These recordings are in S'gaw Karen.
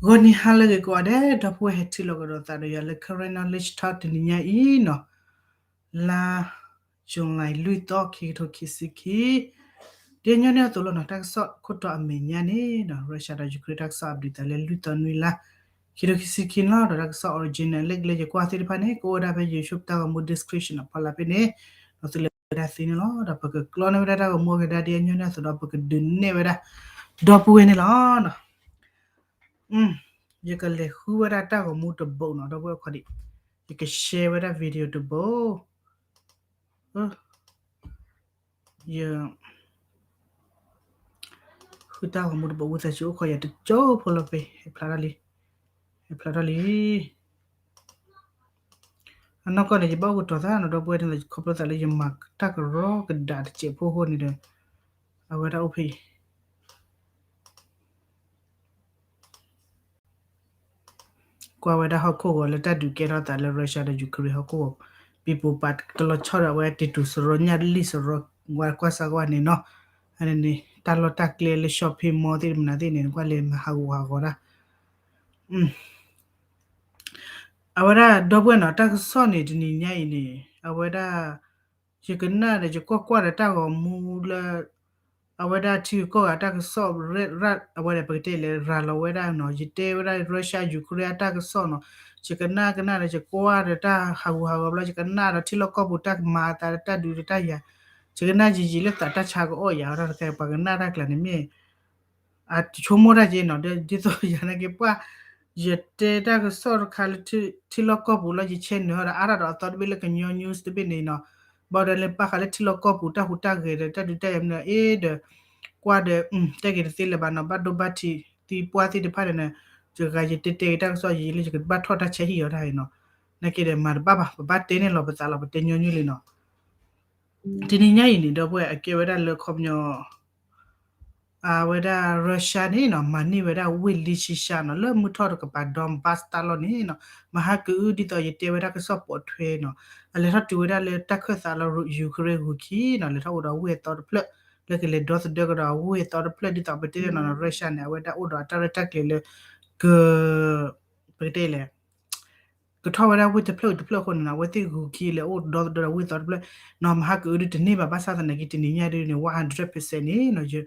ဂီၤနံၤဟါလၢအဂ့ၤကိးဂၤဒဲး ဒီပုၢ်ဝဲၢ်ဟဲထံၣ်လိာ်ကဒီးသးဒီးယၤလၢ Karen Knowledge Talk တနံၤညါအံၤနီၤ, လါ July လွံၢ်သီ ခံကထိခံဆံခံ, ဒ်ညီနုၢ်အသိးလီၤနီၤ, တၢ်ကစီၣ်ခိၣ်တီအမဲာ်ညါန့ၣ်နီၤ, Russia ဒီး Ukraine တၢ်ကစီၣ် update သးလၢလွံၢ်သီနွံလါ ခံကထိခံဆံခံလီၤ. ဒီးတၢ်ကစီၣ် original လၢကလၢယကွၢ်သ့ၣ်တဖၣ်န့ၣ် ကအိၣ်ဝဲဒၣ်ဖဲ YouTube တၢ်ဂီၤမူ description အဖီလာ်ဖဲန့ၣ်, ဒီးသုလဲၤဝဲဒၣ်သ့န့ၣ်လီၤ. ဒီးပကကျီန့ၢ်ဝဲဒၣ်တၢ်ဂီၤမူအကဒါဒ်အညီနုၢ်အသိးဒီး ပကဒုးနဲၣ်ဝဲဒၣ် ဒီပုၢ်ဝဲၢ်န့ၣ်လီၤ. ယကလဲၤဃုဝဲဒၣ်တၢ်ဂီၤမူတဘိနီၤ, ဒီပုၢ်ဝဲၢ်ခီဒံး, ယက share ဝဲဒၣ် video တဘိ, ယ ဃုတၢ်ဂီၤမူတဘိ ဝံသးစူၤအိၣ်ခိးယၤတကၠိဖိလီၤဖဲ, ဟဲဖျါထီၣ်လံ, ဟဲဖျါထီၣ်လံ. အနီၢ်ကီၢ်န့ၣ် ယဘၣ်အိၣ်ကတီၤသးနီၤ ဒီပုၢ်ဝဲၢ်န့ၣ်လီၤ, ခီဖျိသးလၢယမၤတၢ်ကရီကဒးတစဲးဖိအဃိန့ၣ်ဒီး အဝဲဒၣ်အိၣ်ဖဲအံၤ ကွၢ်ဝဲဒၣ်ဟီၣ်ခိၣ်ဂီၤလၢတၢ်ဒုးကဲထီၣ်သးလၢ Russia ဒီး Ukraine ဟီၣ်ခိၣ်ဂီၤ, ပံၤပူၤပာ်ကလီၤဆီဒီးအဝဲတံၤတူာ်စရီညၣ်လံၣ်စရီ, ဝဲကွၢ်စၢ်ကွၢ်န့ၣ်နီၤ, အန့ၣ်န့ၣ် တၢ်လီၢ်တၢ်ကျဲလၢ shopping mall သ့ၣ်တဖၣ်န့ၣ် နကွၢ်လၢမၤဟးဂူာ်ဟးဂီၤဒၣ် အဝဲဒၣ်ဒီပုၢ်ဝဲၢ်နီၤ, တၢ်ကစီၣ်န့ၣ် တနံၤညါအံၤန့ၣ် အဝဲဒၣ် ယကနၣ်ဒီးယကွၢ်ကွၢ်ဒီးတၢ်ဂီၤမူလၢ အဝဲဒၣ်ထံဂုၤကီၢ်ဂၤတၢ်ကစီၣ် အဝဲဒၣ်ပကတဲလၢ ရၤလီၤဝဲဒၣ်နီၤ, ယတဲဝဲဒၣ် Russia Ukraine အတၢ်ကစီၣ်နီၤ, ယကနၣ်ကနၣ်ဒီးယကွၢ်ဒီးတၢ်ဟးဂူာ်ဟးဂီၤဘျီ ယကနၣ်ဒီးထံလီၢ်ကီၢ်ပူၤတၢ်ကမၤအသးဒီးတၢ်ဒုးဒီးတၢ်ယၤ, ယကနၣ်ယံာ်ယံာ်လၢသးတၢ်ဆါကအိၣ်ယၤ အဝဲဒၣ်တခါပှၤကနၣ်တၢ်ကျါန့ၣ်မ့ၢ် အတဆိကမိၣ်တၢ်က့နီၤ, ဒ်သိးယၤနာ်က့ပှၢ် ယတဲတၢ်ကစီၣ်တခါလၢထံလီၢ်ကီၢ်ပူၤလီၤ ယ channel ဒီးအါထီၣ်ဒီးအသီတဘ့ၣ်လၢကညီ news တဘ့ၣ်န့ၣ်နီၤ, ဘၣ်ဒီးလၢဘၣ်ဃးလၢထံလီၢ်ကီၢ်ပူၤတၢ်ဟူးတၢ်ဂဲၤဒီးတၢ်ဒုးတၢ်ယၤမနုၤအ့ဒီး ကွၢ်ဒီး တဲက့ၤတသ့လၢၤဘၣ်နီၤ, ဘၣ်ဒိဘၣ်ထံးသံပှၢ်သ့ၣ်တဖၣ်န့ၣ် ယဂၤယတဲတဲက့ၤတၢ်ကစီၣ်ယံာ်လၢယကဘၣ်ထီၣ်တၢ်ဆဲးဟံၣ်အီၤတၢ်အံၤနီၤ, နာ်က့ဒီးမၤတဘၣ်ဘၣ် ပဘၣ်တဲန့ၢ်လီၤပသးလီၤ ပတဲညီနုၢ်လံနီၤ တနံၤညါအံၤန့ၣ် ဒီပုၢ်ဝဲၢ် အကဲဝဲဒၣ်လၢခီပညီ အဝဲဒၣ် Russia န့ၣ်နီၤ မၤန့ၢ်ဝဲဒၣ်ဝ့ၢ်လံၡံၡါနီၤ လၢမုၢ်ထီၣ်တကပၤ Donbas တၢ်လီၢ်န့ၣ်နီၤ, မဟါကအုဒ်သိးယတဲဝဲဒၣ်ကစီၣ်ပိာ်ထွဲနီၤ, အလဲၤထီၣ်တုၤဝဲဒၣ်လၢတၢ်ခၢၣ်သးလၢ Ukraine ဂုၤခံနီၤ, လဲၤထီၣ်အိၣ်ဒီးဝ့ၢ်အသီတဖျၢၣ် လၢကလဲၤဒီသဒၢကဒီးဝ့ၢ်အသီတဖျၢၣ် ဒ်သိးပတဲန့ၣ်နီၤ Russia န့ၣ် အဝဲဒၣ်အိၣ်ဒီးအတၢ်ရဲၣ်တၢ်ကျဲၤလၢ က ပကတဲလဲၣ် ကထီၣ်ဝဲဒၣ်ဝ့ၢ်တဖျၢၣ်တဖျၢၣ်အဃိန့ၣ်နီၤ, အဝဲသ့ၣ်ဂုၤခံလဲၤအိၣ်ဒီသဒၢဒီးဝ့ၢ်သီတဖျၢၣ်နီၤ, မဟါကအုဒုးတန့ၢ်ဘၣ် ဘၣ်ဆၣ်သနာ်က့ တနံၤညါဒုးန့ၣ် one hundred percent န့ၣ်နီၤ,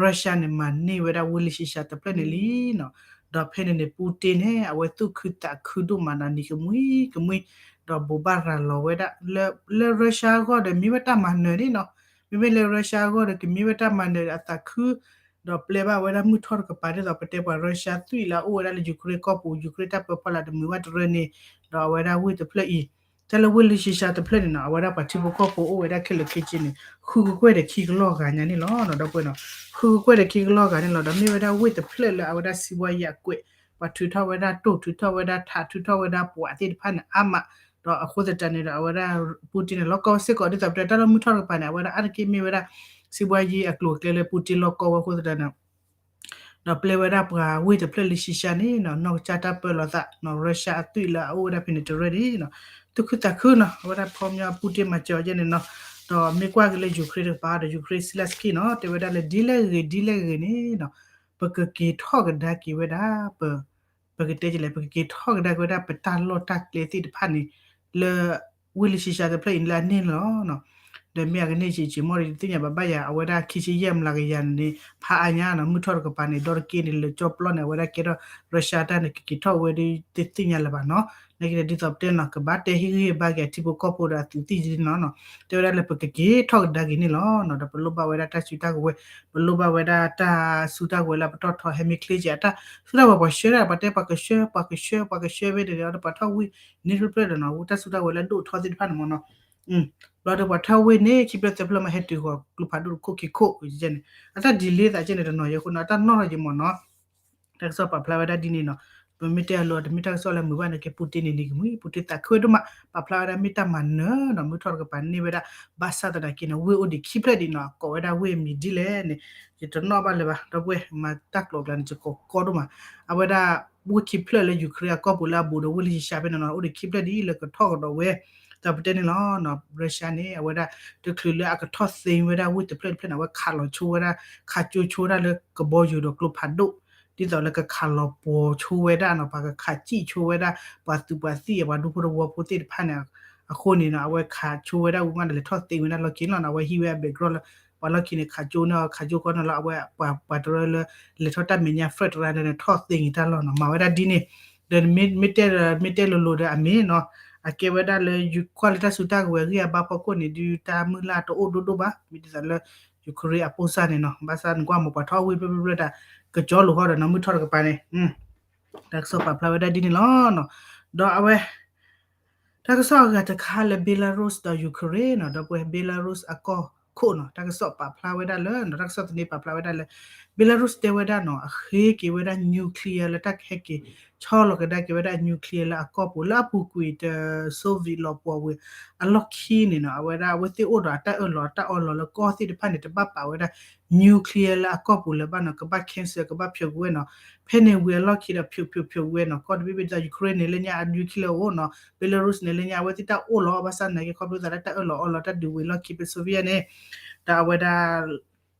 Russia န့ၣ် မၤန့ၢ်ဝဲဒၣ်ဝ့ၢ်လံၡံၡါတဖျၢၣ်န့ၣ်လံနီၤ, ဒီးဖဲန့ၣ်န့ၣ် Putin န့ၣ် အဝဲသူၣ်ခုသးခုဒိၣ်မးနီၤ နံၤကမှံကမှံ, ဒီးဘိးဘၣ်ရၤလီၤဝဲဒၣ် လၢ လၢ Russia အဂီၢ်ဒီး မ့ၢ်ဝဲတၢ်မၤနၢၤန့ၣ်နီၤ, မ့မ့ၢ်လၢ Russia အဂီၢ်ဒီး ကမ့ၢ်ဝဲတၢ်မၤနၢၤအသးခု ဒီးပျဲဘၣ်ဝဲဒၣ်မုၢ်ထီၣ်တကပၤ ဒ်သိးပတဲပှၤ Russia သွံၣ်လၢအအိၣ်ဝဲဒၣ်လၢ Ukraine ကီၢ်ပူၤ Ukraine တၢ်ပၢဖီလာ်တမုာ်ဘၣ်တရၢန့ၣ်, ဒီးအဝဲဒၣ်ဝ့ၢ်တဖျၢၣ်အံၤ, တၢ်လၢဝ့ၢ်လံၡံၡါတဖျၢၣ်န့ၣ်နီၤ အဝဲဒၣ်ပှၤထံဖိကီၢ်ဖိအိၣ်ဝဲဒၣ်ခဲလၢာ်ခဲဆ့န့ၣ် ဃုကကွဲၢ်ဒီးခံကလီၢ်ဂၤညါန့ၣ်လီၤ. ဒီပုၢ်ဝဲၢ်နီၤ ဃုကကွဲၢ်ဒီးခံကလီၢ်ဂၤန့ၣ်လီၤ. ဒီးမ့ၢ်ဝဲဒၣ်ဝ့ၢ်တဖျၢၣ်လၢအဝဲဒၣ်စံးဘှါယံအကွဲး, ပှၤထုးထီၣ်ဝဲဒၣ်တိၢ် ထုးထီၣ်ဝဲဒၣ်ထး ထုးထီၣ်ဝဲဒၣ်ပှၤသ့ၣ်တဖၣ်န့ၣ် အါမး, ဒီးအဃိသတးန့ၣ်ဒီး အဝဲဒၣ် Putin န့ၣ် လီၢ်ကီၢ်စ့ၢ်ကီး ဒ်သိးပတဲတၢ်လၢမုၢ်ထီၣ်တကပၤန့ၣ် အဝဲဒၣ်အါတက့ၢ်မ့ၢ်ဝဲဒၣ် စံးဘှါယံအကျိၤအကျဲလၢ Putin လီၢ်ကီၢ်ဝဲအဃိသတးန့ၣ် ဒီးပျဲဝဲဒၣ်ပှၤဝ့ၢ်တဖျၢၣ်လံၡံၡါန့ၣ်နီၤ နီၢ်ကစၢ်တၢ်ပၢလီၤသးနီၤ Russia အသွံၣ်လၢအအိၣ်ဝဲဒၣ်ဖဲန့ၣ်တရၢန့ၣ်နီၤ သူၣ်ခုသးခုနီၤ အဝဲဒၣ်ဖီမညီ Putin မၤစၢၤအီၤယဲန့ၣ်နီၤ ဒီးမ့ၢ်ကွၢ်က့ၤလၢ Ukraine တကပၤဒီး Ukraine Zelensky နီၤ တဲဝဲဒၣ်လၢဒ်လဲၣ်ဂ့ၤဒ်လဲၣ်ဂ့ၤန့ၣ်နီၤ ပကက့ၤထီၣ်ကဒါက့ၤဝဲဒၣ် ပ ပကတဲလဲၣ် ပကက့ၤထီၣ်ကဒါက့ၤဝဲဒၣ်ပတၢ်လီၢ်တၢ်ကျဲသ့ၣ်တဖၣ်န့ၣ် လၢ ဝ့ၢ်လံၡံၡါတဖျၢၣ်အံၤလၢအန့ၢ်လီၤနီၤ ဒီးမ့ၢ်အကန့ၢ်ဆံးဆံးမီၢ်ဒီး တသ့ၣ်ညါဘၣ်ဘၣ်ယၤ အဝဲဒၣ်ခံဆံယဲၢ်မျးကယၤန့ၣ် ဖးအါညါနီၤ မုၢ်ထီၣ်တကပၤန့ၣ် ဒီတက့ၢ်န့ၣ် လၢကၠီပျီန့ၣ် အဝဲဒၣ်ကဲထီၣ် Russia တၢ်န့ၣ် ကက့ၤထီၣ်ဝဲဒၣ်တသ့ၣ်ညါလၢၤဘၣ်နီၤ နာ်က့ဒီး ဒ်သိးပတဲနီၤ ကဘၣ်တဲဟ့ၣ်ဂံၢ်ဟ့ၣ်ဘါက့ၤအထံဖိကီၢ်ဖိဒီးအသုးသ့ၣ်ယဲန့ၣ်နီၤ တဲဝဲဒၣ်လၢပကက့ၤထီၣ်ကဒါက့ၤန့ၣ်လီၤနီၤ ဒီးပလိၣ်ဘၣ်ဝဲဒၣ်တၢ်စုတၢ်ကဝဲၤ ပလိၣ်ဘၣ်ဝဲဒၣ်တၢ်စုတၢ်ကဝဲၤလၢပတီၢ်ထီ ဟဲမ့ၢ်ချ့က့ၤအတၢ်စုတၢ်ကဝဲၤ ပှၤဆှၢဒၣ် ပှၤတဲပှၤကဆှၢ ပှၤကဆှၢ ပှၤကဆှၢဖဲန့ၣ်ဒီး ပှၤထီၣ်ဝ့ၢ်န့ၣ်တဖျၢၣ်ဒီးနီၤ တၢ်စုတၢ်ကဝဲၤလၢအဒိၣ်ထီသ့ၣ်တဖၣ်န့ၣ်မ့ၢ်နီၤ ဘျီဒီးပှၤထီၣ်ဝ့ၢ်န့ၣ် ခံဖျၢၣ်သၢဖျၢၣ်မး ဟဲတုၤဃီၤကျိဖးဒိၣ်တခိၣ်ခံခိၣ်န့ၣ် အတၢ် delay သးကဲန့ၣ် တနီၤယဲၢ်အဃိနီၤ အတၢ်နီၣ်ထီၣ်ယဲၢ်မ့ၢ်နီၤ တၢ်ကစီၣ်ပာ်ဖျါဝဲဒၣ်ဒ်န့ၣ်နီၤ ပမ့ၢ်တဲအလိၤ တမ့ၢ်တၢ်ကစီၣ်လၢမုာ်ဘၣ်န့ၣ် ကဲ Putin န့ၣ်န့ၣ်ကမုာ် Putin သးခုဝဲဒိၣ်မး ပာ်ဖျါဝဲဒၣ်မ့ၢ်တၢ်မၤနၢၤနီၤ မုၢ်ထီၣ်တကပၤန့ၢ်ဝဲဒၣ် ဘၣ်ဆၣ်သနာ်က့န့ၣ် ဝ့ၢ်အိၣ်ဒံးခံဖျၢၣ်ဒံးနီၤ ကိးဝဲဒၣ်ဝ့ၢ်မံၤဒ်လဲၣ်န့ၣ် ယတနီၣ်ဘၣ်လၢၤဘၣ် ဒီပုၢ်ဝဲၢ် မၤတၢ်ကျိၤကျါန့ၣ် ယကိးကီဒိၣ်မး အဝဲဒၣ် ဝ့ၢ်ခံဖျၢၣ်လၢ Ukraine အကီၢ်ပူၤလၢအဘူးဒီးဝ့ၢ်လံၡံၡါဖဲန့ၣ်နီၤ အိၣ်ဒံးခံဖျၢၣ်ဒ်လၢကထီၣ်ကဒီးဝဲ ဒီးပတဲန့ၣ်လီၤ Russia န့ၣ် အဝဲဒၣ် တချုးလၢအကထီၣ်သ့ဝဲဒၣ်ဝ့ၢ်တဖျၢၣ်တဖျၢၣ်န့ၣ် အဝဲခးလီၤဆိဝဲဒၣ် ခးကၠိဆိဝဲဒၣ်လၢကဘီယူၤဒီးကျိဖးဒိၣ် ဒ်သိးလၢကခးလီၤပှီၤဆိဝဲဒၣ်နီၤ, ပှၤကခးစံၣ်ဆိဝဲဒၣ် ပှၤသုးပှၤသံၣ် ပှၤဒူဖိတဝီဖိသ့ၣ်တဖၣ်န့ၣ် အဃိန့ၣ်နီၤ, အဝဲခးဆိဝဲဒၣ်ဝံၤမးဒီး လဲၤထီၣ်သ့ဝဲဒၣ်လီၢ်ခံလီၤနီၤ. အဝဲဟံးဝဲအ background လၢ ပှၤလီၢ်ခံန့ၣ် ခးကၠိန့ၣ် ခးကၠိကီန့ၣ်လီၤ. အဝဲပှၤ ပှၤတရၢလၢ လဲၤထီၣ်တၢ်မဲာ်ညါ flag တရၢန့ၣ် ထီၣ်သ့န့ၢ်တၢ်လီၢ်နီၤ, မၤဝဲဒၣ်ဒ်န့ၣ်. ဒီးမ့ၢ်တဲ မ့ၢ်တဲလိၤလိၤဒီးအမ့ၢ်နီၤ, အကဲဝဲဒၣ်လၢ ကွၢ်လၢတၢ်စုတၢ်ကဝဲၤဂံၢ်အဘါဖီခိၣ်န့ၣ် ဒုးတၢ်မုၢ်လၢ်တအိၣ်ဒိၣ်ဒိၣ်ဘၣ်, မ့ၢ်ဒ်သိးလၢ Ukraine အပိၢ်စၢ်န့ၣ်နီၤ, ဘၣ်ဆၣ်နကွၢ်မ့ၢ်ပှၤထီၣ်ဝ့ၢ်ဘျၢဘျၢဘျၢဒီး ကကၠီလိာ်ဃီဒီးနီၤ မုၢ်ထီၣ်တကပၤန့ၣ် တၢ်ကစီၣ်ပာ်ဖျါဝဲဒၣ်ဒ်န့ၣ်လီၤနီၤ. ဒီးအဝဲ တၢ်ကစီၣ်အဂၤတခါလၢ Belarus ဒီး Ukraine နီၤ, ဒီပုၢ်ဝဲၢ် Belarus အကီၢ်ခိၣ်နီၤ, တၢ်ကစီၣ်ပာ်ဖျါဝဲဒၣ်လၢနီၤ, တၢ်ကစီၣ်သန့ပာ်ဖျါဝဲဒၣ်လၢ Belarus တဲဝဲဒၣ်နီၤ, အဃ့က့ၤဝဲဒၣ် nuclear လၢတၢ်ကဟဲက့ၤဆီလီၤကဒါက့ၤဝဲဒၣ် nuclear လၢအကီၢ်ပူၤ လၢအပူၤကွံာ်တ Soviet လီၤပှီၢ်ဝံၤ အလီၢ်ခံန့ၣ်နီၤ, အဝဲဒၣ်အဝဲသ့ၣ်အိၣ်ဒီးအတၢ်အၢၣ်လီၤအတၢ်အီလီၤလၢကီၢ်သ့ၣ်တဖၣ်န့ၣ် တဘၣ်ပာ်ဝဲဒၣ် nuclear လၢအကီၢ်ပူၤလၢၤဘၣ်နီၤ, ကဘၣ် cancel ကဘၣ်ဖျိးကွံာ်ဝဲနီၤ. ဖဲန့ၣ်ဝံၤအလီၢ်ခံဒီး ဖျိးဖျိးဖျိးကွံာ်ဝဲနီၤ, ကီၢ်တဘ့ၣ်ဘ့ၣ်ဒ်သိး Ukraine န့ၣ်လၢညါအ nuclear အိၣ်နီၤ, Belarus န့ၣ်လၢညါအဝဲသ့ၣ်တၢ်အိၣ်လီၤ, ဘၣ်ဆၣ်သနာ်က့ ခီဖျိသးလၢတၢ်အၢၣ်လီၤအီလီၤတၢ်ဒုးဝံၤလီၢ်ခံဖဲ Soviet န့ၣ်, ဒီးအဝဲဒၣ်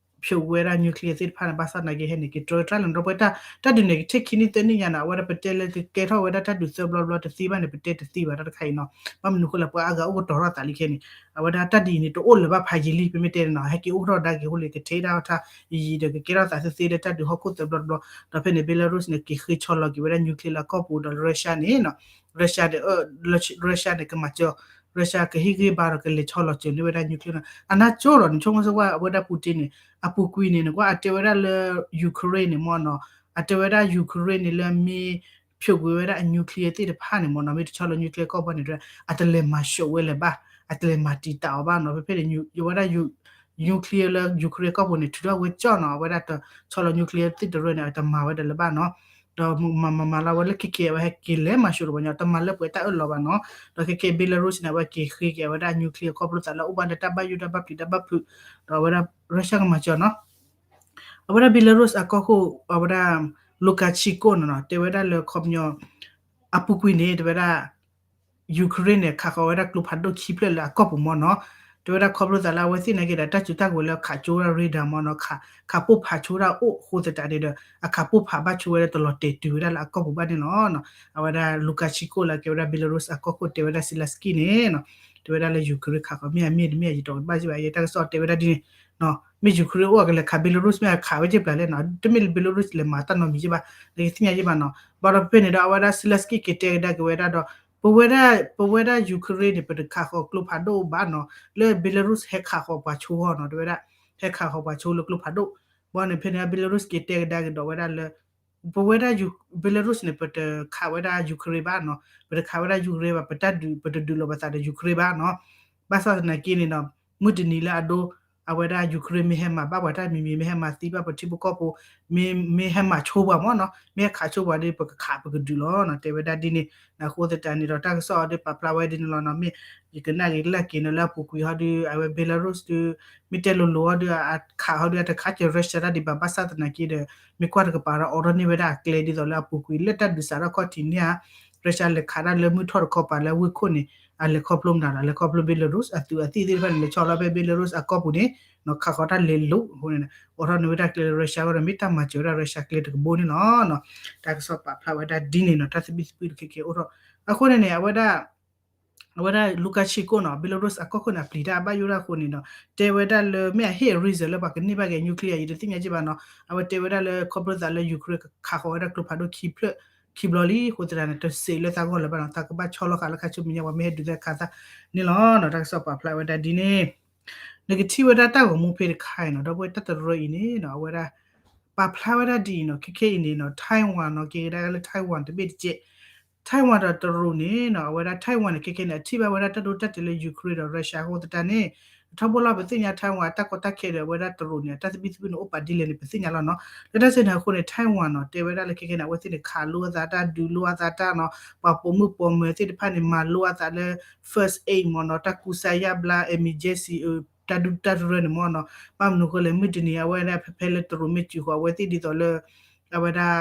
ဖျိးဝဲဒၣ် nuclear သ့ၣ်တဖၣ်န့ၣ် ဘၣ်ဆၣ်သနာ်က့ ဟဲန့ၣ်က့ၤတြၢတြၢ်လီၤနီၤ, ဒီပုၢ်ဝဲၢ် တၢ်ဒုးန့ၣ် ကထံၣ်ခံနံၣ်သၢနံၣ်ညါနီၤ, အဝဲဒၣ်ပတဲလၢကကဲထီၣ်ဝဲဒၣ်တၢ်ဒုးသၢဘျီဘျီတသ့ဘၣ်န့ၣ် ပတဲတသ့ဘၣ်တၢ်တခါအံၤနီၤ. ဘၣ်မနုၤဃိလဲၣ် ပှၤအါဂၤအိၣ်ကတီၤထီၣ်သးလံခဲန့ၣ်, အဝဲဒၣ်တၢ်ဒုးအံၤန့ၣ် တအိၣ်လၢၤဘၣ်ဖးယံာ်လံ ပမ့ၢ်တဲန့ၣ်နီၤ, ဟဲက့ၤအိၣ်ထီၣ်ဒါက့ၤအဃိလံ ကထံၣ်ဒၣ်ထါယံာ်ယံာ်ဒီး ကကဲထီၣ်သးသ့သ့လၢတၢ်ဒုးဟီၣ်ခိၣ်သၢဘျီတဘျီ, ဒီးဖဲန့ၣ် Belarus န့ၣ် က့ၤဃ့ဆီလီၤက့ၤဝဲဒၣ် nuclear လၢအကီၢ်ပူၤဒီး Russia န့ၣ်နီၤ, Russia ဒီး Russia န့ၣ် ကမၤစၢၤ Russia ကဟ့ၣ်ဂံၢ်ဘါဒီးကလဲၤဆီလီၤစၢၤန့ၢ်ဝဲဒၣ် nuclear နီၤ, အနၢ်ကၠိလီၤန့ၣ် ဆိကမိၣ်ဆိကွၢ် အဝဲဒၣ် Putin န့ၣ် အပူၤကွံာ်န့ၣ် နကွၢ်အတဲဝဲဒၣ်လၢ Ukraine န့ၣ်မ့ၢ်နီၤ, အတဲဝဲဒၣ် Ukraine န့ၣ်လၢမ့ၢ်ဖျိးကွံာ်ဝဲဒၣ်အ nuclear သ့ၣ်တဖၣ်န့ၣ်မ့ၢ်နီၤ, မ့ၢ်တဆီလီၤ nuclear ကီၢ်ဘီန့ၣ် အတလဲၤမၤၡိးဝဲလၢၤဘၣ်, အတလဲၤမၤတံာ်တာ်အီၤဘၣ်နီၤ, ဖဲဖဲန့ၣ် ယဝဲဒၣ် nuclear လၢ Ukraine ကီၢ်ပူၤန့ၣ် ထုးထီၣ်ဝဲကၠီၣ်နီၤ, အဝဲဒၣ်တဆီလီၤ nuclear သ့ၣ်တရၢန့ၣ် အတမၤဝဲဒၣ်လၢၤဘၣ်နီၤ. ဒီးမၤမၤမၤလၢဝဲလၢခဲကဲ အဝဲဟဲက့ၤလဲၤမၤၡိးတဝဲညီ တမၤလၢပှဲၤတၢ်အၢၣ်လီၤဘၣ်နီၤ. ဒီးခဲကဲ Belarus န့ၣ် အဝဲက့ၤဃ့က့ၤအဝဲဒၣ် nuclear ခီဖျိသးလၢအိၣ်ဘၣ်လၢတၢ်ဘၣ်ယိၣ်တၢ်ဘၣ်ပျံၤတၢ်ဘၣ်ဖုး, ဒီးအဝဲဒၣ် Russia ကမၤစၢၤနီၤ. အဝဲဒၣ် Belarus အကီၢ်ခိၣ် အဝဲဒၣ် Lukashenko န့ၣ်နီၤ တဲဝဲဒၣ်လၢခီပညီ အပူၤကွံာ်န့ၣ် တဲဝဲဒၣ် Ukraine န့ၣ် ခးဃီၤဝဲဒၣ်ကျိဖးဒိၣ်ခံဖျၢၣ်လၢအကီၢ်ပူၤမ့ၢ်နီၤ. တဲဝဲဒၣ်ခီဖျိသးလၢအဝဲသ့ၣ်နာ်က့ဒီး တၢ်စုတၢ်ကဝဲၤလၢခးကၠိဝဲဒၣ် radar မ့ၢ်နီၤ, ခး ခးပိၢ်ဖးဆိဝဲဒၣ်အိၣ်အဃိသတးန့ၣ်ဒီး အခးပိၢ်ဖးဘၣ်ဆိဝဲဒၣ်တလီၤတဲာ်တုၤဝဲဒၣ်လၢအကီၢ်ပူၤဘၣ်န့ၣ်လီၤ. အဝဲဒၣ် Lukashenko လၢကဲဝဲဒၣ် Belarus အကီၢ်ခိၣ်တဲဝဲဒၣ် Zelensky န့ၣ်နီၤ, တဲဝဲဒၣ်လၢ Ukraine ခးဃီၤမ့ၢ်အမ့ၢ်တမ့ၢ် ယတီၤကဘၣ်စ့ၢ်ဘၣ် ယတၢ်ကစီၣ်တဲဝဲဒၣ်ဒ်န့ၣ် မ့ၢ် Ukraine အိၣ်အကလဲၤခး Belarus မ့ၢ်အခးဝဲစ့ၢ်ပျၢ်လဲၣ်နီၤ, တမ့ၢ်လၢ Belarus လဲၤမၤတၢ်နီတမံၤစ့ၢ်ဘၣ်, နကသ့ၣ်ညါစ့ၢ်ဘၣ်နီၤ. ဘၣ်ဒီးဖဲဖဲန့ၣ်ဒီး အဝဲဒၣ် Zelensky က့ၤတဲကဒါက့ၤဝဲဒၣ်ဒီး ပဝဲဒၣ် ပဝဲဒၣ် Ukraine န့ၣ် ပတခးဃီၤကျိဖးဒိၣ်ဘၣ်နီၤ, လၢ Belarus ဟဲခးဃီၤပှၤဆိဟီနီၤ, တဲဝဲဒၣ် ဟဲခးဃီၤပှၤဆိလၢကျိဖးဒိၣ်. ဘၣ်န့ၣ်ဖဲန့ၣ် Belarus က့ၤတဲကဒါက့ၤဒီးဝဲဒၣ်လၢ ပဝဲဒၣ် Belarus န့ၣ် ပတခးဝဲဒၣ် Ukraine ဘၣ်နီၤ, ပတခးဝဲဒၣ် Ukraine ဘၣ်, ပတၢ်ဒုး ပတဒုးလိာ်ပသးဒီး Ukraine ဘၣ်နီၤ. ဘၣ်ဆၣ်သနာ်က့န့ၣ်ဒီး မုၢ်တနံၤလၢအဒိ အဝဲဒၣ် Ukraine မ့ၢ်ဟဲမၤဘၣ်ပှၤတၢ်မံၤမံၤ မ့ၢ်ဟဲမၤသံဘၣ်ပထံဖိကီၢ်ဖိ မ့ၢ် မ့ၢ်ဟဲမၤဆိပှၤမ့ၢ်နီၤ, မ့ၢ်ဟဲခးဆိပှၤဒီး ပကခးပကဒုးလီၤနီၤ, တဲဝဲဒၣ်ဒ်န့ၣ်. အဃိသတးန့ၣ်ဒီး တၢ်ကစီၣ်အီၤဒုးပာ်ဖျါဝဲဒ်န့ၣ်လီၤနီၤ. မ့ၢ်ယကနၣ်က့ၤလၢက့ၤန့ၣ်လၢအပူၤကွံာ်ဟီဒုး အဝဲ Belarus ဒုး မ့ၢ်တဲလိၤလိၤဟီဒုး အခးဟီဒုး အတခးက့ၤ Russia တၢ်ဒံးဘၣ်, ဘၣ်ဆၣ်သနာ်က့ဒီး မ့ၢ်ကွၢ်တကပၤဒီး အိးထီၣ်န့ၢ်ဝဲဒၣ်အကျဲဒ်သိးလၢအပူၤကွံာ် လၢတၢ်ဒုးစးထီၣ်ခီၣ်ထံးန့ၣ်ဧါ Russia လဲၤခးတၢ်လၢမုၢ်ထီၣ်တခီပၤလၢဝ့ၢ်ခိၣ်န့ၣ် အလဲၤခီဖျိမနုၤဒီး လဲၤခီဖျိ Belarus အသုးအသံၣ်သ့ၣ်တဖၣ်န့ၣ် လဲၤဆီလီၤဖဲ Belarus အကီၢ်ပူၤန့ၣ် ခးဃီၤတၢ်လဲၤလိၤအဃိန့ၣ် အိးထီၣ်န့ၢ်ဝဲဒၣ်ကျဲလၢ Russia အဂီၢ်ဒီး မ့ၢ်တၢ်မၤစၢၤဝဲဒၣ် Russia ကျဲတကဘိန့ၣ်လီၤ. တၢ်ကစီၣ်ပာ်ဖျါဝဲဒၣ်ဒ်န့ၣ်နီၤ, တၢ်သဘံၣ်သဘုၣ်တခ့ခ့အိၣ်ထီၣ်. အဃိန့ၣ်န့ၣ် အဝဲဒၣ် အဝဲဒၣ် Lukashenko နီၤ Belarus အကီၢ်ခိၣ်န့ၣ် အပျံၤတၢ်အဘၣ်ယိၣ်ဒၣ်အဃိန့ၣ်ဒီး တဲဝဲဒၣ်လၢ မ့ၢ်အဟ့ၣ်အ reason လၢပှၤကန့ၢ်ဘၣ်က့ၤ nuclear ယတသ့ၣ်ညါက့ၤဘၣ်နီၤ. အဝဲတဲဝဲဒၣ်လၢခီဖျိသးလၢ Ukraine ခးဃီၤဝဲဒၣ်ကျိဖးဒိၣ်ခံဖျၢၣ်ခံဘျီလံအဃိသတးန့ၣ် တစံးလၢသးဂီၢ်လၢၤဘၣ်နီၤ, သးကဘၣ်ဆီလီၤဃာ်လၢခါဆူမဲာ်ညါ ပှၤမ့ၢ်ဟဲဒုးသ့ၣ်ခးသးန့ၣ်လီၤနီၤ. တၢ်ကစီၣ်ပာ်ဖျါဝဲဒၣ်ဒ်န့ၣ် နကထံၣ်ဝဲဒၣ်တၢ်ဂီၤမူဖဲတခါအံၤနီၤ, ဒီပုၢ်ဝဲၢ် တၢ်တရၢအံၤန့ၣ်နီၤ အဝဲဒၣ် ပာ်ဖျါဝဲဒၣ်ဒ်အံၤနီၤ, ခဲခဲအံၤန့ၣ်နီၤ Taiwan နီၤ, က့ၤကဒါလၢ Taiwan တဘ့ၣ်တကဲး, Taiwan ဒီးတရူးန့ၣ်နီၤ, အဝဲဒၣ် Taiwan န့ၣ် ခဲခဲန့ၣ် အထံၣ်ဘၣ်ဝဲဒၣ်တၢ်ဒိတၢ်တဲာ်လၢ Ukraine ဒီး Russia အဃိသတးန့ၣ် ထီဘိလီၤ ပသ့ၣ်ညါ Taiwan အတၢ်ကီတၢ်ခဲဒီး အဝဲဒၣ်တရူးန့ၣ် အတၢ်သဘံၣ်သဘုၣ်န့ၣ် အိၣ်ပာ်ဒ်လဲၣ်န့ၣ် ပသ့ၣ်ညါလီၤနီၤ. လၢတၢ်စ့ၢ်န့ၣ်အဃိန့ၣ် Taiwan နီၤ တဲဝဲဒၣ်လၢခဲခဲန့ၣ် အဝဲသ့ၣ်န့ၣ် ခးလိအသးတၢ် ဒုးလိအသးတၢ်နီၤ, ပှၤပိာ်မုၣ်ပိာ်မၢၤသ့ၣ်တဖၣ်န့ၣ် မၤလိအသးလၢ first aid မ့ၢ်နီၤ, တၢ်ကူစါယၢ်ဘျါ emergency တၢ်ဒုတၢ်တရၢန့ၣ်မ့ၢ်နီၤ. ဘၣ်မနုၤအဃိလဲၣ် မုၢ်တနံၤအဝဲဒၣ်ဖဲဖဲလၢတရူးမ့ၢ်စူၤဃီၤ အဝဲသ့ၣ်ဒ်သိးလၢ အဝဲဒၣ်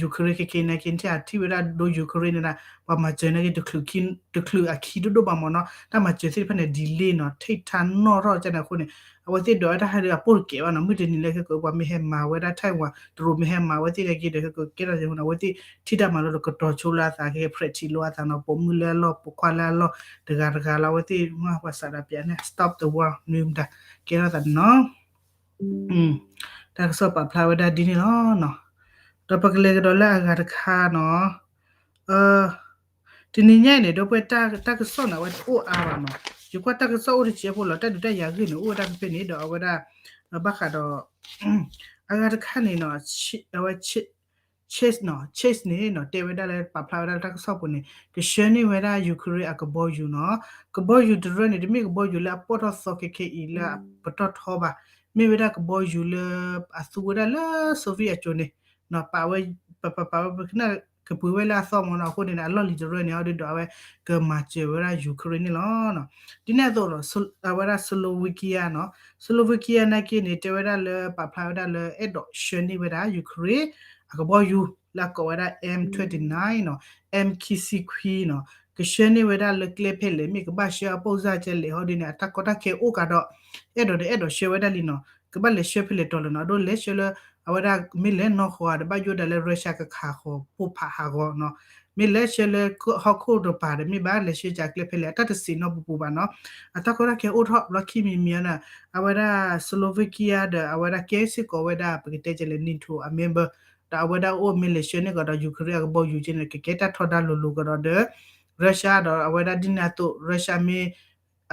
Ukraine ခဲခဲအံၤန့ၣ်က့ နထံၣ်အထံၣ်ဝဲဒၣ်ဒိ Ukraine န့ၣ်ဒၣ် ပှၤမၤစၢၤန့ၣ်က့ တချုးအခံဒိၣ်ဒိၣ်ဘၣ်မ့ၢ်နီၤ, တၢ်မၤစၢၤသ့ၣ်တဖၣ်န့ၣ် delay နီၤ ထိၣ်ထါနီၣ်ထီၣ်ကန့ၣ်အဃိန့ၣ် အဝဲသ့ၣ်ဒိးဝဲတၢ်ဟဲဒီးအပိၢ်တကဲဘၣ်နီၤ, မုၢ်တနံၤလၢခဲကိး ပှၤမ့ၢ်ဟဲမၤဝဲဒၣ် Taiwan တရူးမ့ၢ်ဟဲမၤဝဲသ့ၣ်န့ၣ်က့ဒီး ခဲကိးကဲထီၣ်ကဲန့ၣ် အဝဲသ့ၣ်ထံၣ်တၢ်မၤလိဒီးကတီၤဆိလၢအသး ခဲခဲ practice လီၤအသးနီၤ, ပိာ်မုၣ်လၢအလီၢ် ပိာ်ခွါလၢအလီၢ် တဂၤတဂၤလီၤ အဝဲသ့ၣ်မ့ၢ်ပှၤစးဒၣ်ပျးန့ၣ် stop the war နွံမတၤ ကဲထီၣ်သးန့ၣ်နီၤ တၢ်ကစီၣ်ပာ်ဖျါဝဲဒၣ်ဒ်န့ၣ်လီၤ. ဒီးပကလဲၤကဒီးလၢအဂၤတခါနီၤ, တနံၤညါအံၤန့ၣ် ဒီပုၢ်ဝဲၢ် တၢ်ကစီၣ်န့ၣ် အဝဲတအိၣ်အါဘၣ်နီၤ, ယကွၢ်တၢ်ကစီၣ်အိၣ်တစဲးဖိလီၤ, တၢ်ဒုးတၢ်ယၤဂ့ၢ်န့ၣ် အိၣ်ဝဲဒၣ်ဖဲဖဲန့ၣ် ဒီးအဝဲဒၣ် ဘၣ်ဃးဒီး အဂၤတခါန့ၣ်နီၤ, အဝဲ Chase နီၤ, Chase န့ၣ်နီၤ တဲဝဲဒၣ်လၢပာ်ဖျါဝဲဒၣ်လၢတၢ်ကစီၣ်ပူၤန့ၣ် ကဆှၢန့ၢ်ဝဲဒၣ် Ukraine အကဘီယူၤနီၤ, ကဘီယူၤတရၢန့ၣ် တမ့ၢ်ကဘီယူၤလၢအပီၢ်ထီၣ်သီခဲခဲအံၤလၢပတီၢ်ထီဘၣ်, မ့ၢ်ဝဲဒၣ်ကဘီယူၤလၢ အသူဝဲဒၣ်လၢ Soviet အစိၤန့ၣ်နီၤ, ပာ်ဝဲ ပပာ်ဝဲပကနၣ်ကပှ့ၤဝဲလၢအသီမ့ၢ်နီၤ, အဃိန့ၣ် အလီၢ်လံၤတရၢန့ၣ် အီၤဒုးဒီးအဝဲကမၤစၢၤဝဲဒၣ် Ukraine န့ၣ်လီၤ. ဒ်န့ၣ်အသိးနီၤ အဝဲဒၣ် Slovakia နီၤ, Slovakia နာ်က့န့ၣ် တဲဝဲဒၣ်လၢပာ်ဖျါဝဲဒၣ်လၢအဲၣ်ဒိးဆှၢန့ၢ်ဝဲဒၣ် Ukraine အကဘီယူၤ လၢအကိးဝဲဒၣ် M twenty-nine နီၤ, M ခံဆံခွံနီၤ, ကဆှၢန့ၢ်ဝဲဒၣ်လၢကျဲဖဲလဲၣ် မ့ၢ်ကဘၣ်ဆှၢအပိၢ်စၢ်ကဲလဲၣ် ဟီဒ်န့ၣ် အတၢ်ကီတၢ်ခဲအိၣ်ကဒီး အဲၣ်ဒိးဒီးအဲၣ်ဒိးဆှၢဝဲဒၣ်လံနီၤ, ကဘၣ်လဲၤဆှၢဖဲလဲၣ်တီၤလဲၣ်နီၤ, အဒိလဲၤဆှၢလၢ အဝဲဒၣ်မ့ၢ်လဲၤနီၢ်ဃီဧါ ဒီးဘၣ်ယိၣ်ဒၣ်လၢ Russia ကခးဃီၤပိၢ်ဖးဟးဂီၤနီၤ, မ့ၢ်လဲၤဆှၢလၢဟီၣ်ခိၣ်တပၤဒီး မ့ၢ်ဘၣ်လဲၤဆှၢကၢကျဲဖဲလဲၣ် အတၢ်တစံးနီၢ်ပူၤပူၤဘၣ်နီၤ, အတၢ်ကီတၢ်ခဲအိၣ်ထီၣ်ဘျီခံမံၤမံၤအံၤန့ၣ် အဝဲဒၣ် Slovakia ဒီးအဝဲဒၣ်ကဲစ့ၢ်ကီးဝဲဒၣ် ပကတဲကဲလဲၣ် NATO အ member ဒီးအဝဲဒၣ်အိၣ်မ့ၢ်လဲၤဆှၢန့ၢ်ကဒီး Ukraine အကဘီယူၤကဲန့ၣ် ကကဲတၢ်ထီဒါလိၤလိၤကဒီးဒီး Russia ဒီးအဝဲဒၣ်ဒ်န့ၣ်အသိး Russia မ့ၢ်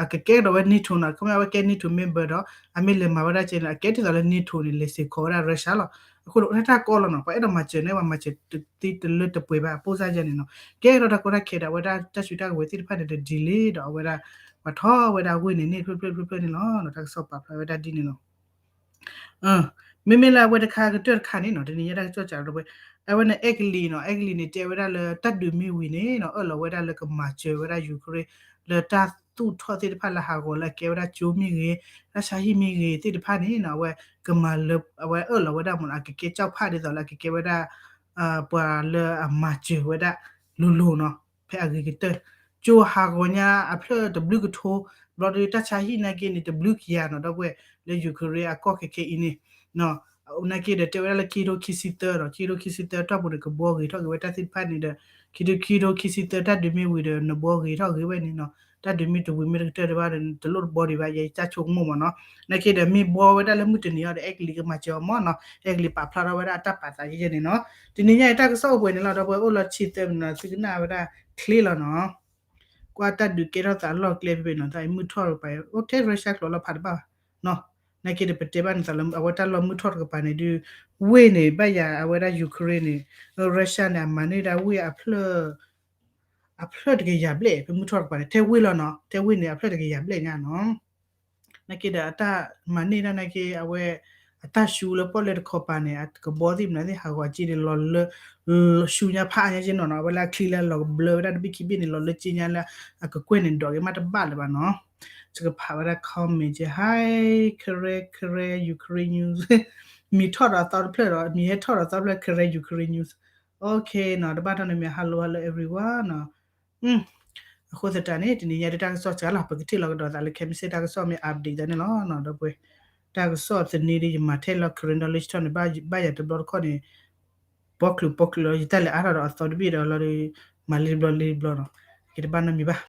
အကကဲကဒီးဝဲ NATO နီၤ, ခီမ့ၢ်အဝဲကဲ NATO member ဒီး အမ့ၢ်လဲၤမၤဝဲဒၣ်ကဲန့ၣ် အကဲဒ်သိးလၢ NATO န့ၣ် လဲၤစ့ၢ်ကီးဝဲဒၣ် Russia လီၤ. အဃိန့ၣ် အိၣ်ထဲတၢ်ကီလီၤနီၤ, ပှၤအဲၣ်ဒိးမၤစၢၤန့ၣ် ပှၤမၤစၢၤတသ့တလၢတပှဲၤဘၣ် အပိၢ်စၢ်ယဲန့ၣ်နီၤ, ကဲထီၣ်တၢ်ကီတၢ်ခဲဒီး အဝဲဒၣ်တၢ်စုတၢ်ကဝဲၤသ့ၣ်တဖၣ်န့ၣ်ဒီး delay ဒီးအဝဲဒၣ် ပှၤထီၣ်ဝဲဒၣ်ဝ့ၢ်န့ၣ်န့ၣ် ဖျၢၣ်ဖျၢၣ်ဖျၢၣ်ဖျၢၣ်န့ၣ်လီၤ. တၢ်ကစီၣ်ပာ်ဖျါဝဲဒၣ်ဒ်န့ၣ်လီၤ. မ့မ့ၢ်လၢအဝဲတခါကတၢၢ်တခါန့ၣ်နီၤ, တနံၤညါတၢ်ကစီၣ်စးဒီး အဝဲန့ၣ် အဲကလံးနီၤ, အဲကလံးန့ၣ် တဲဝဲဒၣ်လၢတၢ်ဒုးမ့ၢ်ဝံၤန့ၣ်နီၤ, အၢၣ်လီၤဝဲဒၣ်လၢကမၤစၢၤဝဲဒၣ် Ukraine လၢတၢ်သူၣ်ထီၣ်သ့ၣ်တဖၣ်လၢဟးဂီၤလၢအကဲဝဲဒၣ်ကၠိမ့ၢ်ဂ့ၤ, တၢ်ဆါဟံၣ်မ့ၢ်ဂ့ၤသ့ၣ်တဖၣ်န့ၣ်နီၤ, အဝဲကမၤလၢ အဝဲအၢၣ်လီၤဝဲဒၣ်မ့ၢ်နီၤ, အကကဲကၠီၣ်ဖးဒ်သိးလၢအကကဲဝဲဒၣ် ပှၤလၢအမၤစၢၤဝဲဒၣ်လိၤလိၤနီၤ, ဖဲအဂ့ၤကတၢၢ် ကၠိဟးဂီၤညါအဖျၢၣ်တဘျုးကထိ, ဘျီဒီးတၢ်ဆါဟံၣ်နာ်က့န့ၣ် တဘျုးကယၤနီၤ, ဒီပုၢ်ဝဲၢ် လၢ Ukraine အကီၢ်ခဲခဲအံၤန့ၣ် နာ်က့ဒီးတဲဝဲဒၣ်လၢခံကထိခံဆံသၢဒီး ခံကထိခံဆံသၢတီၢ်ပူၤန့ၣ် ကဘှီဂ့ၤထီၣ်က့ၤဝဲတၢ်သ့ၣ်တဖၣ်န့ၣ်ဒီး ခံကထိခံဆံသၢတၢ်ဒုးမ့ၢ်ဝံၤဒီး နဘှီဂ့ၤထီၣ်ဂ့ၤဝဲန့ၣ်နီၤ, တၢ်ဒုးမ့ၢ်တဝံၤမ့ၢ်တကတၢၢ်တဘၣ်ဒီး တလိၣ်တဘှီဒံးဘၣ် ယတၢ်ဆိကမိၣ်မ့ၢ်နီၤ, နာ်က့ဒီးမ့ၢ်ဘှီဝဲဒၣ်လၢမုၢ်တနံၤအံၤဒီး အဲကလံးကမၤစၢၤအီၤမ့ၢ်နီၤ, အဲကလံးပာ်ဖျါထီၣ်ဝဲဒၣ်အတၢ်ပာ်သးယဲယဲန့ၣ်နီၤ, တနံၤညါအံၤတၢ်ကစီၣ်အိၣ်ပှဲၤန့ၣ်လီၤ, ဒီပုၢ်ဝဲၢ် အိၣ်လီၤဆံသၢမံးနံးနီၤ, သုကနၣ်ဝဲဒၣ်ချ့လီၤနီၤ. ကွၢ်တၢ်ဒုးကဲထီၣ်သးလီၢ်ကျဲဖဲဖဲနီၤ, တၢ်အံၤမုၢ်ထီၣ်တကပၤ အိၣ်ထဲ Russia ကျိာ်လီၤဖးတဘၣ်ဘၣ်နီၤ, နာ်က့ဒီးပတဲဘၣ်န့ၣ်သးလၢ အဝဲတၢ်လီၢ်မုၢ်ထီၣ်တကပၤန့ၣ်ဒုး ဝ့ၢ်န့ၣ် ဘၣ်ယၤအဝဲဒၣ် Ukraine န့ၣ် Russia န့ၣ် အမၤန့ၢ်ဒၣ်ဝ့ၢ်အဖျၢၣ် အဖျၢၣ်တကယၤဘျဲၣ် ဖဲမုၢ်ထီၣ်တကပၤန့ၣ် ထဲဝ့ၢ်လီၤနီၤ, ထဲဝ့ၢ်န့ၣ် အဖျၢၣ်တကယၤဘျဲၣ်ညါနီၤ. နာ်က့ဒီးအတၢ်မၤန့ၢ်ဒၣ်နာ်က့ အဝဲ အတၢ်ရှူလၢပီၣ်လဲၣ်တခီပၤန့ၣ် အကဘီသ့ၣ်မနုၤသ့ၣ် ဟးဂီၤအစ့န့ၣ်လီၤလၢ ရှူညါဖးအါညါက့နီၤနီၤ, အဝဲလၢအချံလၢလီၤကဘျၢဝဲဒၣ်တဘ့ၣ်ခံဘ့ၣ်န့ၣ် လီၤလၢက့ညါလၢ အကကွဲၢ်န့ၣ် ဒိးက့ၤမးတဘၣ်လၢၤဘၣ်နီၤ. စကဖးဝဲဒၣ် comment က့ Hi ကရဲ ကရဲ Ukraine news မံၤထီၣ်ဒီးအသီတဖျၢၣ်ဒီး မံၤဟဲထီၣ်ဒီးအသီတဖျၢၣ် ကရဲ Ukraine news. Okay နီၤ, တဘၣ်ထီၣ်န့ၣ်မ့ၢ် hello hello everyone နီၤ. အဃိသတးန့ၣ် တနံၤညါဒ်တၢ်ကစီၣ်စှၤလီၤ ပကထံၣ်လီၤကဒီးသးလၢခဲမုၢ်ဆ့ၣ်တၢ်ကစီၣ်မ့ၢ် update သးန့ၣ်လီၤနီၤ ဒီပုၢ်ဝဲၢ်. တၢ်ကစီၣ်သန့ဒီး ယမၤထဲလီၤ Karen Knowledge Talk န့ၣ် ဘၣ်ယၤတဘျီတခီၣ်န့ၣ် ပီချုးပီချုးလီၤ ယတၢ်လဲၤအါထီၣ်ဒီးအသီတဘ့ၣ်ဒီးလီၤဒီး မၤလၢတဘျီလၢတဘျီနီၤ. က့ၤတဘၣ်နီတမံၤဘၣ်